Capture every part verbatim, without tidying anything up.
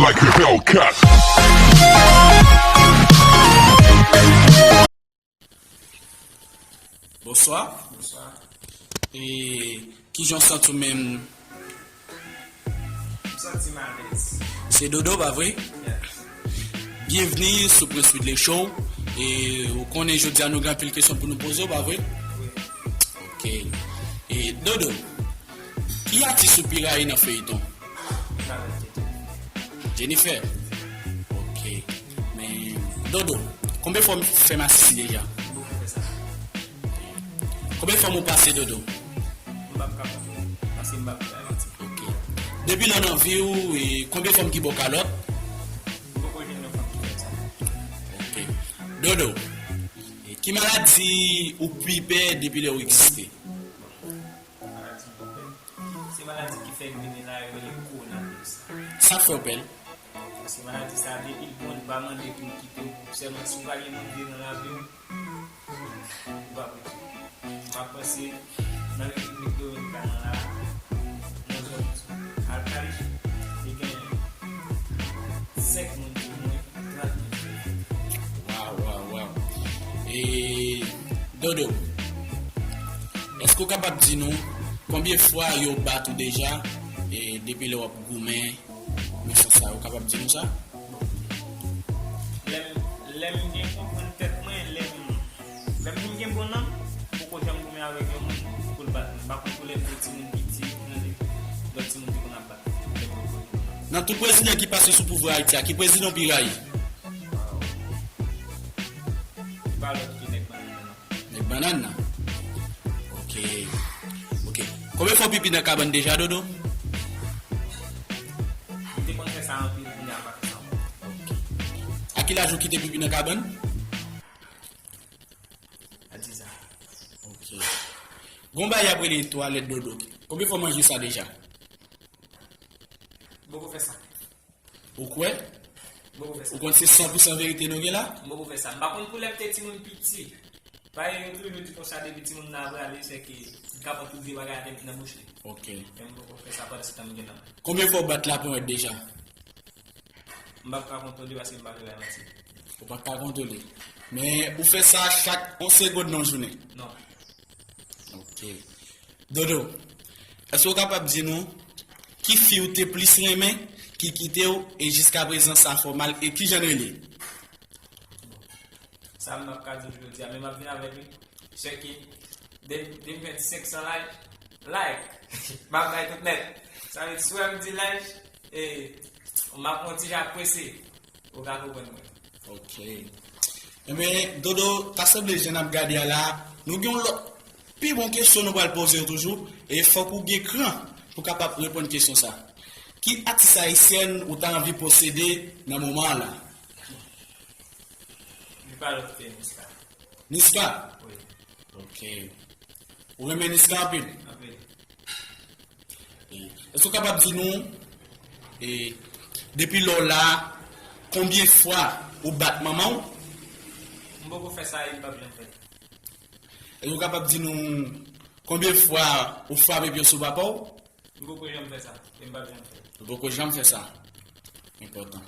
Like a Hellcat. Bonswa. Bonswa. E kijan w santi w menm? M santi m alèz. Se Dodo, pa vre? Yes. Byenvni sou Prince Widley Show. E ou konnen jodi a nou gen anpil kesyon pou nou poze w, pa vre? Wi. Ok. E Dodo, ki atis ou pi rayi nan feyton? Jennifer. Ok. Men, Dodo, konbyen fwa w fè masisi deja? Konbyen fwa w pase, Dodo? M p ap ka konte, paske m p ap ka konte. Ok. Depi lè w nan vi w, e konbyen fanm ki ba w kalòt? M poko jwenn yon fanm ki fè sa. Ok. Dodo, e ki maladi ou pi pè depi lè w egziste? Maladi m pi pè. Se maladi ki fè m vini la, yo rele kowonaviris la. Sa k fè w pè l? Paske maladi sa a, depi l bon, li pa mande pou l kite w. Sèlman si w pa gen moun vre nan lavi w, ou pa pou di. M ap panse, nan Repiblik Dominikàn nan la, nan zòn Alkali, li gen senk moun ki mouri, trant moun ki fèt. Waw, waw, waw. E, Dodo, èske w kapab di nou konbyen fwa yo bat ou deja, e, depi lè w ap goumen nan sans sa a? Ou kapab di nou sa? Lè m, lè m byen konprann tèt mwen, lè m, lè m vin gen bon nanm, m poko janm goumen avèk yon moun pou l bat mwen. M pa konn pou lè m te timoun piti, nan lè lòt timoun te konn ap bat mwen. Nan tout prezidan ki pase sou pouvwa Ayiti a, ki prezidan w pi rayi? Ki pa lòt ki nèg bannann nan. Nèg bannann nan? Ok. Ok. Konbyen fwa w pipi nan kabann deja, Dodo? M te konn fè sa anpil, kounye a m pa fè sa ankò. Ok. A ki laj ou kite pipi nan kabann? A diz an. Ok. Gon bagay y ap rele twalèt Dodo. Konbyen fwa w manje sa deja? M poko fè sa. Ou kwè? M poko fè sa. Ou konn se san pou san verite nou gen la? M poko fè sa. M pa konn pou lè m te timoun piti. Payen yo toujou di konsa depi timoun nan ap rale, sèke li ka pran tout vye bagay atè met nan bouch li. Ok. Men m poko fè sa pandan se tan m gen nan men. Konbyen fwa w bat laponyèt deja? M p ap ka kontwole paske m pa vle bay manti. Ou p ap ka kontwole. Men ou fè sa chak yon segonn nan yon jounen? Non. Ok. Dodo, èske w kapab di nou ki fi w te plis renmen ki kite w e jiskaprezan sa fè w mal e kijan l rele? Sa m p ap ka di w jodi a, men m ap vin avèk li. Chèke de, de m fè senk san like, like. M ap bay tout nèt. Sa vle di, si w wè m di like, e, m ap pran yon ti jan prese. Ou ka konprann mwen. Ok. Enben, Dodo, ta sanble jan n ap gade a la, nou gen yon lòt pi bon kesyon nou pral poze w toujou, e fòk ou gen kran pou kapab reponn kesyon sa. Ki atis ayisyèn ou ta anvi posede nan moman an la? Li pa lòt ke Niska. Niska? Wi. Ok. Ou renmen Niska anpil? Anpil. E, èske w kapab di nou, e, depi lè w la, konbyen fwa ou bat manman w? M poko fè sa e m p ap janm fè l. Èske w kapab di nou konbyen fwa ou frape pye w sou papa w? M poko janm fè sa e m p ap janm fè l. Ou poko janm fè sa. Enpòtan.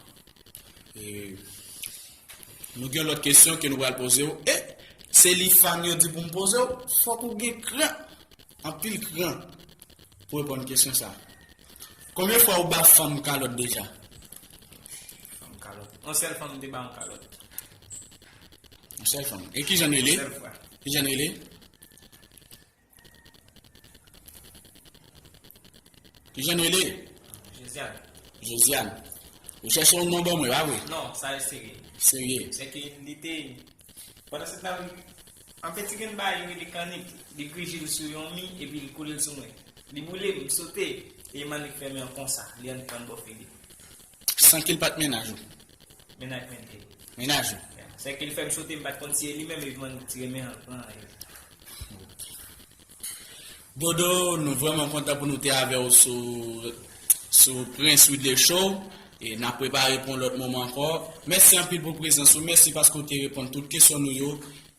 E, nou gen lòt kesyon ke nou pral poze w. E, se li fanm yo di pou m poze w. Fòk ou gen kran. Anpil kran pou reponn kesyon sa. Konbyen fwa ou ba fanm kalòt deja? Fanm kalòt. Yon sèl fanm m te ba yon kalòt. Yon sèl fanm. E kijan l rele? Yon sèl fwa. Kijan l rele? Kijan l rele? Josiane. Josiane. Ou chèche yon non ban mwen, pa vre? Non, sa e serye. Serye. Sèke li te, pandan se tan, an peti grenn bagay yo rele kannik, li griji l sou yon mi, epi li koule l sou mwen. Li boule m, m sote, e m annik fèmen an konsa, li annik pran bò figi. San ke l pa t mennaj ou? Mennaj mwen te. Mennaj ou? Yeah. Sèke l fè m sote, m pa t konn si e li menm, epi m annik tire men an, l pran, e. Dodo, nou vrèman kontan pou nou te avè w sou, sou Prince Widley Show. E n ap prepare pou yon lòt moman ankò. Mèsi anpil pou prezans ou. Mèsi paske w te reponn tout kesyon nou yo.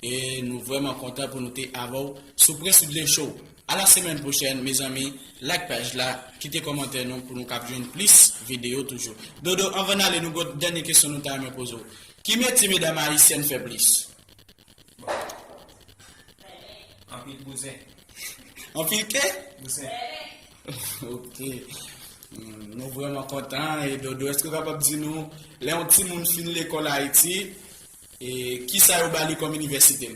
E nou vrèman kontan pou nou te avè w sou Prince Widley Show. A la semèn pwochèn, mezanmi, like paj la, kite kòmantè nou pou nou kab jwenn plis videyo toujou. Dodo, anvan n ale, nou gon dènye kesyon nou ta renmen poze w. Ki metye medam ayisyèn fè plis? Anpil bouzen. Anpil ke? Bouzen. Ok. Hmm, nou vrèman kontan. E Dodo, èske w kapab di nou, lè yon timoun fin lekòl Ayiti, e kisa yo ba li kòm inivèsite?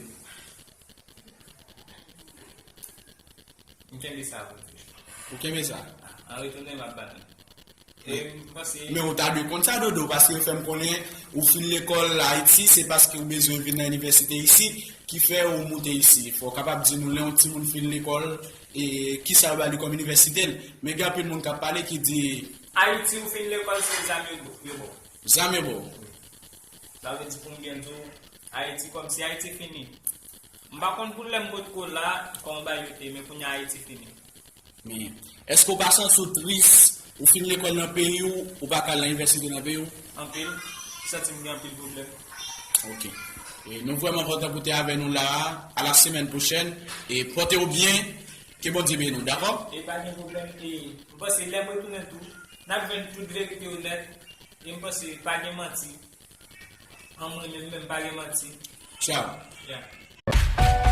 M kenbe sa pou mwen. Ou kenbe sa? An retounen, m ap ba nou. E m panse. Men ou ta dwe konn sa, Dodo, paske yo fè m konnen ou fin lekòl Ayiti, se paske ou bezwen vin nan inivèsite isit, ki fè ou moute isit. Fò w kapab di nou lè yon timoun fin lekòl, e kisa yo ba li kòm inivèsite l. Men gen anpil moun k ap pale ki di, Ayiti, ou fin lekòl, se zam yo bo- yo ba w. Zam yo ba w. Sa vle di pou m byen di w, Ayiti kòmsi Ayiti fini. M pa konn pou lè m potko la, kòman bagay yo te ye, men kounye a Ayiti fini. Men, èske w pa santi w tris, ou fin lekòl nan peyi w, ou pa ka al nan inivèsite nan peyi w? Anpil, m santi m gen anpil pwoblèm. Ok. E nou vrèman kontan pou w te avè nou la a, a la semèn pwochèn, e pòte w byen, ke Bondye beni w, dakò? E pa gen pwoblèm, e m panse lè m retounen tou, n ap jwenn tout verite yo nèt, e m panse pa gen manti. An mwen menm, menm pa gen manti. Tchaw. Yeah.